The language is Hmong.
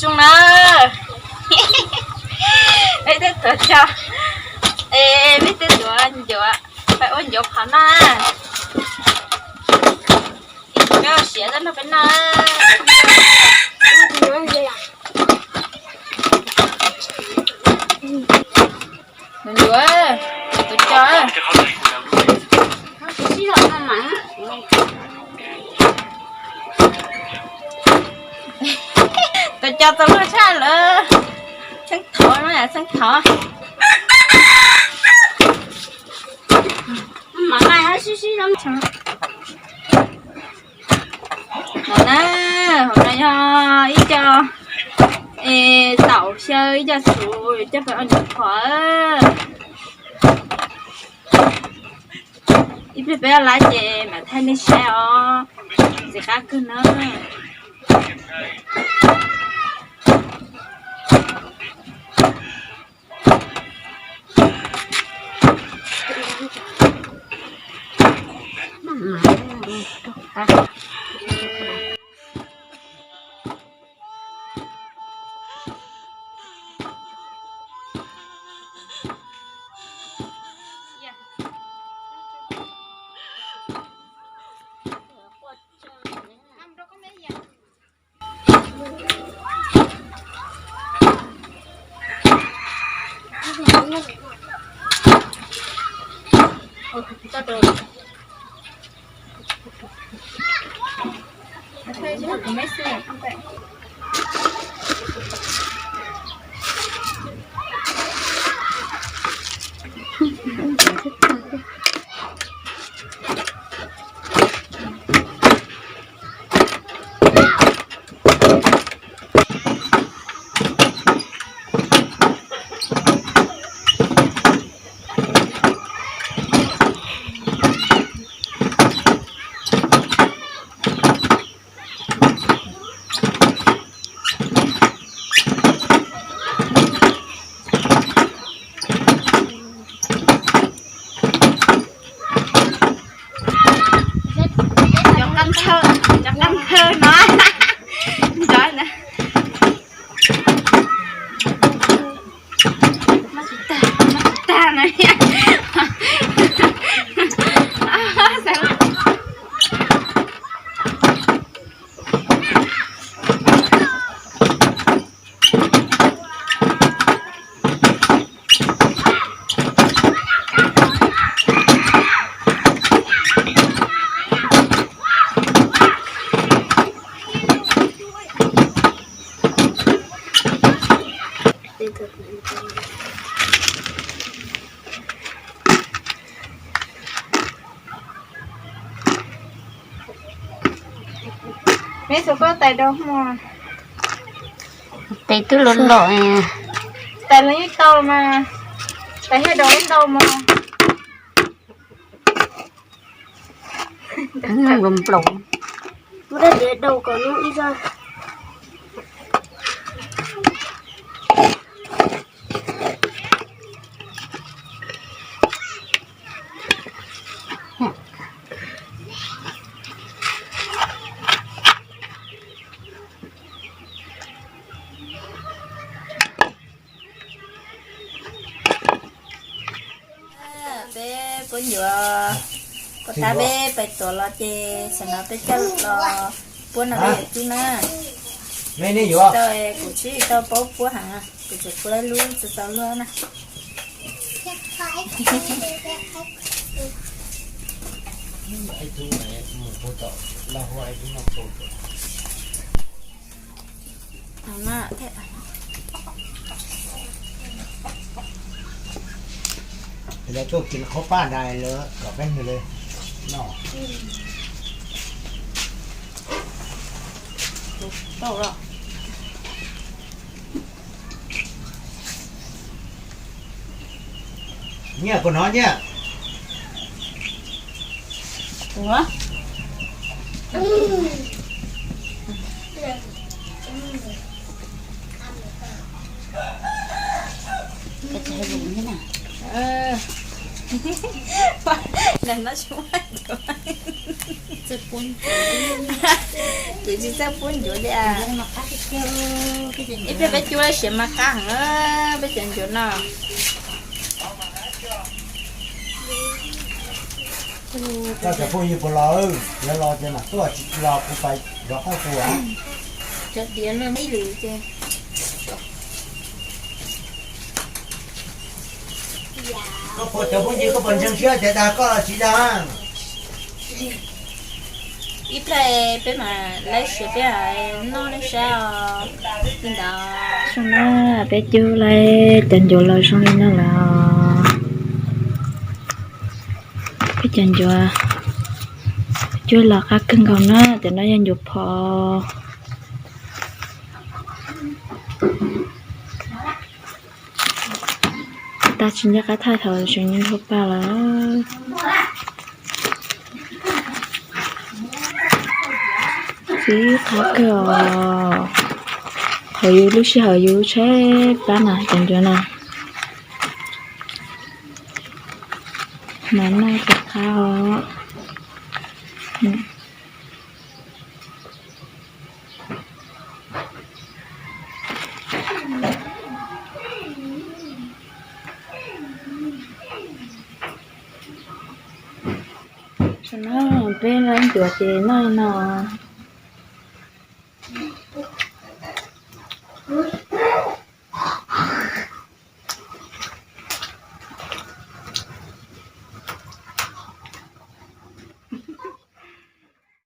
Zoo na, peb twb tuav cog, es peb twb tuav ncuav, peb ua ncuav qhov no na. Peb ua siav nrog peb noj. Ncuav, tuav cog. Tuav cog txaus luag tshaj lawm. Txheeb thov no, txheeb thov. No na, hauv no yog ib co, es, taum xyaw ib co txhuv coj peb ua ncuav qhov. Ib pliag peb laiv ces mam thaij nej saib os. Ntxim qab kawg na. Cov qab thawj, cov qab thawj no, cov na. Tag na. Peb txhua koj tais dau mog. Tais twb los los. Tais los yeej tau mas. Tais thiaj dau ib ntau mog. Nplaum. Kuv dab tias dau kom nub ib zaj. Peb puab ncuav, puab tab peb pais tuav los ces tam no peb coj los puab no peb yuav cub na. Tsis tau, kuv tsis tau paub puab heev, kuv tsuas puab lub txaus txaus luag na. Lawv tuaj kis qhob paj ntais lawv kom peb nws li no. Nyiaj puas hnov nyiaj? Ces tsis txawj puab ncuav li as. Ib pliag peb cub siav mas qab heev, peb cov ncuav no. Koj cov phooj ywg puas los, yog los ces mam tuaj, tsis los kuv pais zov qhaub kuv. Cov diav no ib lwm ces. Koj puas, cov phooj ywg koj puas ntseeg siab tias dag koj los tsis dag? Ib pliag peb mam laib siav peb noj nej saib os. Li ntawd. Zoo na, peb cub laib cov ncuav los zoo li no lawm. Peb cov ncuav cub los qab kawg nkaus na, cov no yog ncuav phom. Tag tsis nco qab thaij thaum tseem nyuag paj lawm. Txiv qab kawg os. Qhov yus lub sij hawm yus tshaib plab na cov ncuav na. Mas noj rov qab os. Tam no peb laib ncuav ces noj li no.